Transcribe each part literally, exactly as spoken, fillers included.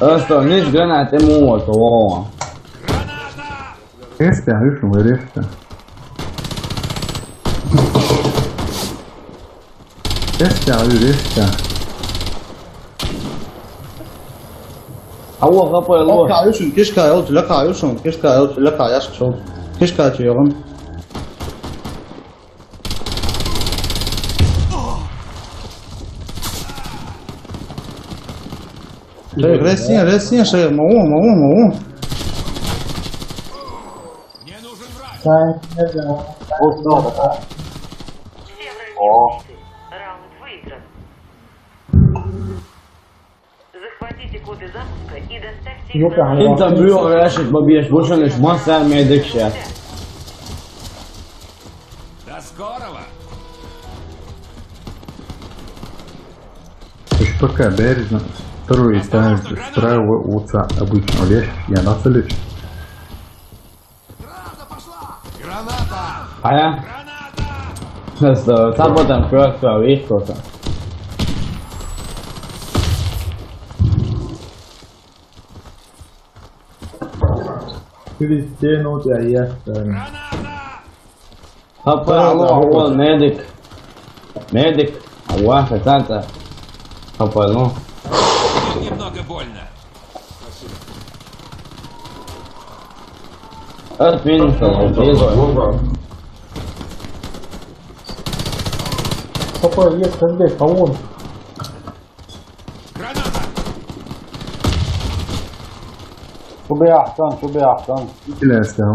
Ăsta, nici granate mu o să o am. Este aici, nu este. Este aici, este. Au, hapă, Lăk lor. ka jušun, kiška jolču, lăk ka jušun, kiška jolču, lăk ka jašk šolču. Kiška će jovan. Ej, resin, resin, še, ma u, ma u, ma u. Sai, ne znam. Ups, dobro, da. O, Раунд выигран. Захватите коды запуска и доставьте Yok, их на aha. Inta bio rešit, babiješ, bošan, još masar me dikše. До скорого! Još pa kaj, beri, zna, prvi stavim se strava uca, obično lješ, ja naseljiš. Граната! Aja? Ăsta, sabotam cross pe Victor. Cristiano te aiasta. Hapă, alo, alo, medic. Medic. Ua, că tata. Hapă, nu. Немного больно. Ăt min să-l Hopă, e, să-ți vezi, ca un. Граната! Subiahtan, subiahtan. Bile este, ha?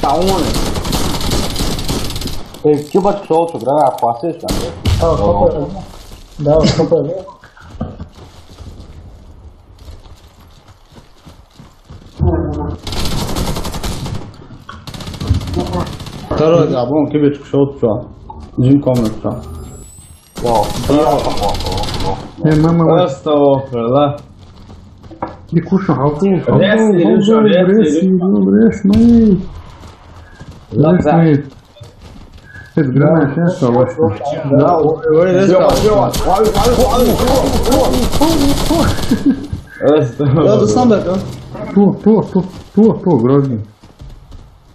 Ca un. E, ce faci cu soțul? Grea, cu asist, am zis. Da, hopă. Da, hopă. Tără, da, bun, chibici cu šolču. Zim komnet, da. Evo, E, mama, mama, Ăsta o, la. e kušno, how to, how to, Resi, how to, Rušo, resi, resi, resi, măi. La Resi, ta. măi. E, granate, asta, ăsta. Da, o, o, e, resi, da. Ăsta. Da, da, sam da, da. Tu, tu, tu, tu, tu, grozni.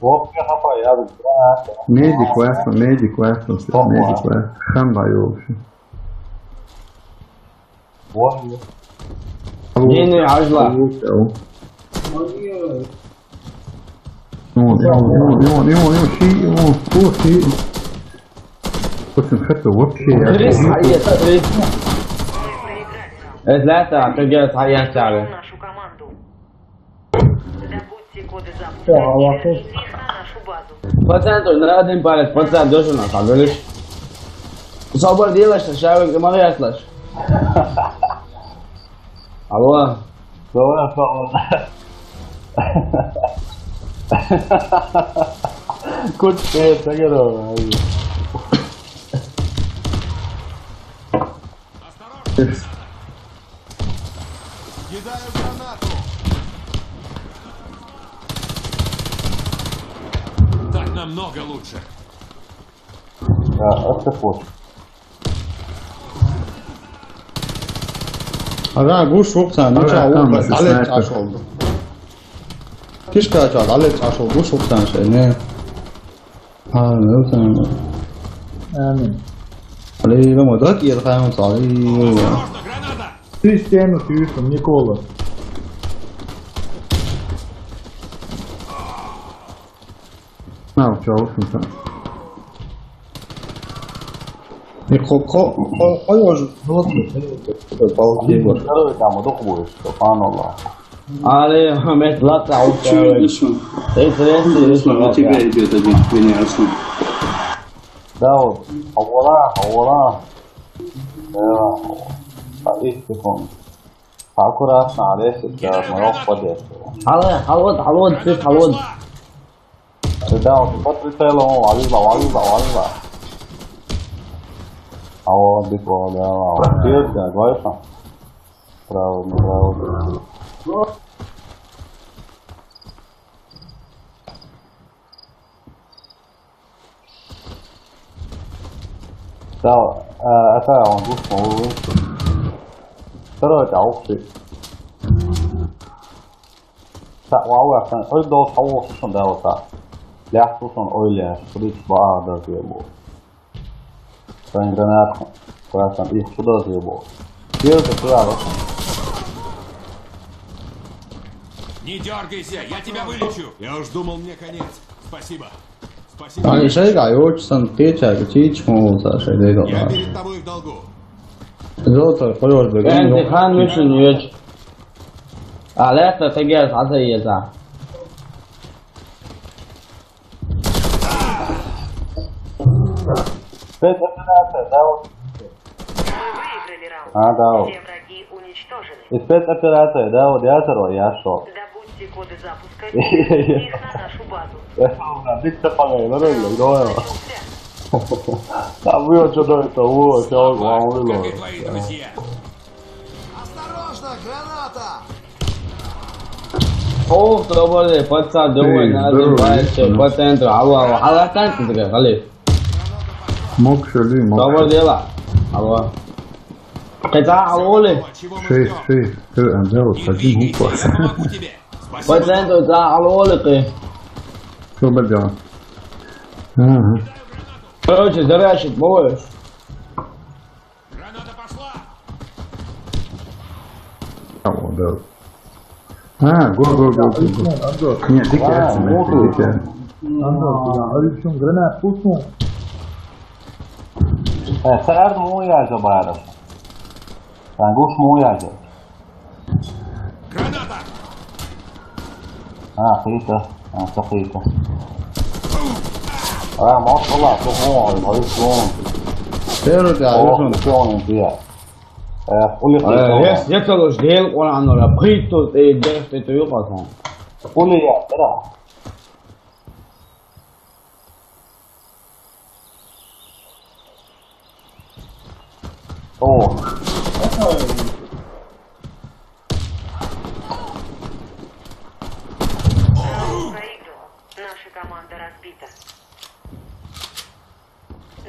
Hop, ja, hapa, ja, granate. Medic, asta, medic, asta, Opa. Medic, asta. Handa, eu, și. Bun, Bine, ajungi la. Nu, nu, nu, nu, nu, nu, și, nu, tu, și. Puțin, hătă, uopće, Vrei să ia. ai asta, vrei? Ești la asta, că vrei să ai asta, are. Нашу команду. Добудьте коды запуска Да, и ладно. верните их на нашу базу. Fă-ți, Anton, nu din pare, fă-ți, aduci una, ca vrei. Sau bă, de la ăștia, și ai, mă, ia slash. Alo? Dobra, pa onda. Kod te je tako dobro, ajde. Кидаю гранату! Так намного лучше. Ja, asta put. A da, guš ukca, A niča da, tamo ukca, se dalje snajper. čašol. Kiška ča, dalje čašol, guš ukca še, ne. A, ne znam. Amin. Ali idemo, da ti je kaj on sali. Осторожно, граната! Cristiano, Cristiano, Nikola. Evo, čao sam sad. I ko, ko, ko, ko još zločin? Palo Tibor. Prvi tamo, dok budeš, subhanallah. Ali, Ahmet, lata, uite, Čuj, Dušo, Te tresi, Dušo, od čega je bio taj dvije, dvije, osam? Da, od, a vola, a vola. Evo, pa isti fond. Ako rasna, ali jesi da, ma još podjeti. Halo, halo, halo, sis, halo. Da, od, potri telo, ali izla, ali izla, ali izla. A ovo bi ko, da, ovo, ti je da, gledaj sam. Pravo, pravo. Täällä, ää, täällä on just mun. Täällä on tää uksi. Tää on uudestaan. Oi, tuossa on uudestaan täällä. Lähtus on oilja. Sudit vaan täällä. Tää on granat. Tää on ihkuda sivu. Kieltä täällä. Не дергайся, я тебя вылечу. Я уж думал, мне конец. Спасибо. Спасибо. Ani šeit kā jūtas, un tiečā, ka čīčs mūlsā šeit Я veikā. Перед тобой в долгу. Zilta, pajoši, bet Enti han mišin yöt. Aletta tegeas asa yesa. Спецоперация, да, вот. Мы выиграли раунд. А, да, вот. Все враги уничтожены. И спецоперация, да, вот я второй, я что? Добудьте коды запуска и верните их на нашу базу. Дикта палей, ну, ну, ну, Начался. Там было что-то, это было, всё, Как главное, и твои друзья. Осторожно, граната! Uf, dobro je, pa sad ovo je Ej, nazad, dobro, dvadeset, nisam. pa centra, alo, alo, hala tanki se, ali. Moguće li, moguće. Dobro djela. Alo. Kaj ta, alo, ole. Чего мы Šest, ждем? šest, sedam, devet, Не pa gdje двигайся, muka? я помогу тебе. Pa Спасибо. centra, ta, alo, ole, kaj. Što bi djela? Aha. Короче, zarašit, ovo još. Граната пошла. Tamo, da. A, go, go, go, go, go. Nije, dikte, ja sam neki, dikte. Anladım. Öyle bir şey granat tutma. E, serd mu ja za barem. Sen guš mu ja za. Граната. Ha, hita. Ha, sa hita. Ha, maşallah, çok mu var? Hayır, çok. Pero da, još Oh, on. çok diye. E, uli Jes, jetaloš del, ona, ano, la, pritos, e, deste, to je opasno. Uli ja, da. Oh. Раунд проигран. Наша команда разбита.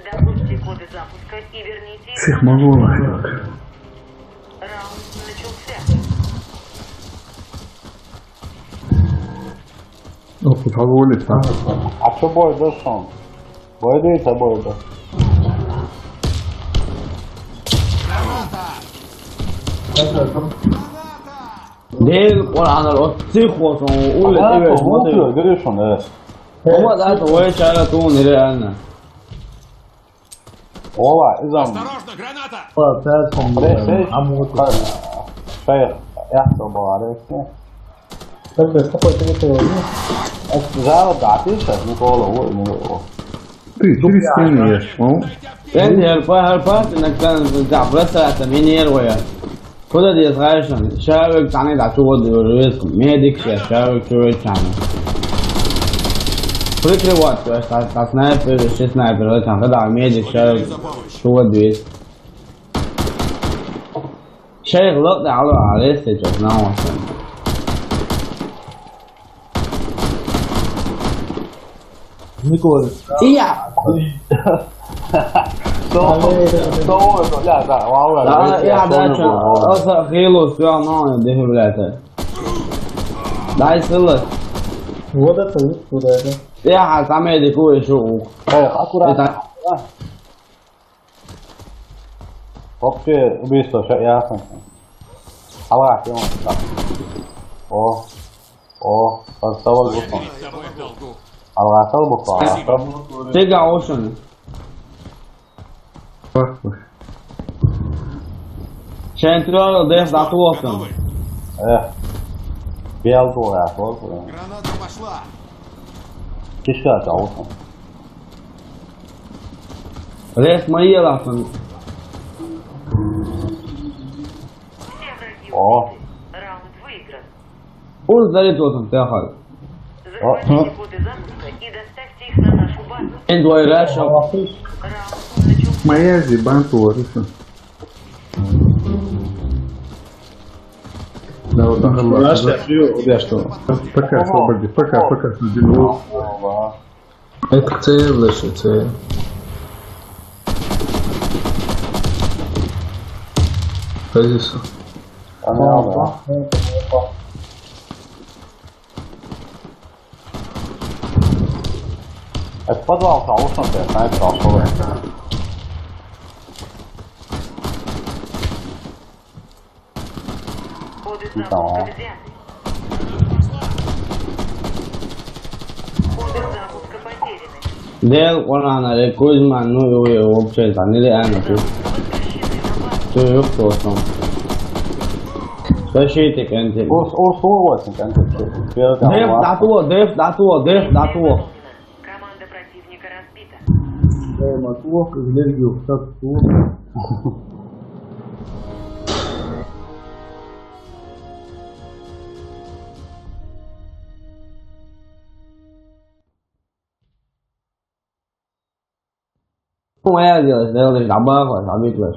Добудьте коды запуска и верните их Всех на могу. нашу базу. Раунд начался. Opet halo ulica. A co boy došao? Boy dita boy da. Del, ona, ano, o psihos, on, ule, Kako tebe, mutlio, motiv. Grešan, e. Ovo da, to je čara tu, nerealna. Ova, izam. Осторожно, граната. Hvala, ters sam. Re, re, Amu otu. Šajh, ja sam bala reći. Tako je, kako je to to? Zava da ti se, Nikola, ovo, ovo. Ti, čiri skeni ješ, o? Enti, her pa, her pa, na kan, da, brata, ta meni jer, oja. Koda diye zgajšan, šavek tane da tu vodi u revisku, medic, ja šavek tu već tane. Prikrivat, to je ta, ta sniper, še sniper, već tane, da, medic, šavek tu vodi u revisku. Šejh, look, da, alo, a reste, just now, Nikola. Ija! To, to ovo, ja, da, ovo, Da, ja, da, ču, osa, hilo, sve, ono, defibrilator. Daj, sile. Voda to, voda je. Ja, sam medic uvijek u. E, akurat. Eta. Opće, ubistvo, še, ja sam. Ala, ti on, da. O, o, pa stavol buton. С тобой в долгу. Ala, stavol buton. Tega ocean. Kako? Central, def, da tu ocean. E. Bijel tu, ja, to. Граната пошла. Kiška, da, ocean. Res ma iela sam. Все враги О. убиты. Раунд выигран. Uz da li tu ocean, te hal. Захватите коды запуска и доставьте их на нашу базу. Enti oj rešao. Раунд начался. Ma jezi, ban tu, odlično. Da, da, da. Znaš šta, bio, ja što? P K, slobodi, P K, P K, slobodi. Ova. Eto, C L, leše, C L. Faz isso. Tá na hora. Es podvalā uzsnapēs, ne, kaut ko. Коды Да. запуска взяты. Коды запуска потеряны. Del ona na de Kuzma, nu, eu, eu, obce, dar nu le am, nu. Tu, eu, tu, tu. Să știi că te cânti. Uz, uz to osim, kan te. Def, da tu, def, da tu, def, da tu. Команда противника разбита. Ej, ma tu, ka gledju, sad tu. Cum e el, el, el, deci la bă, la Biclăș.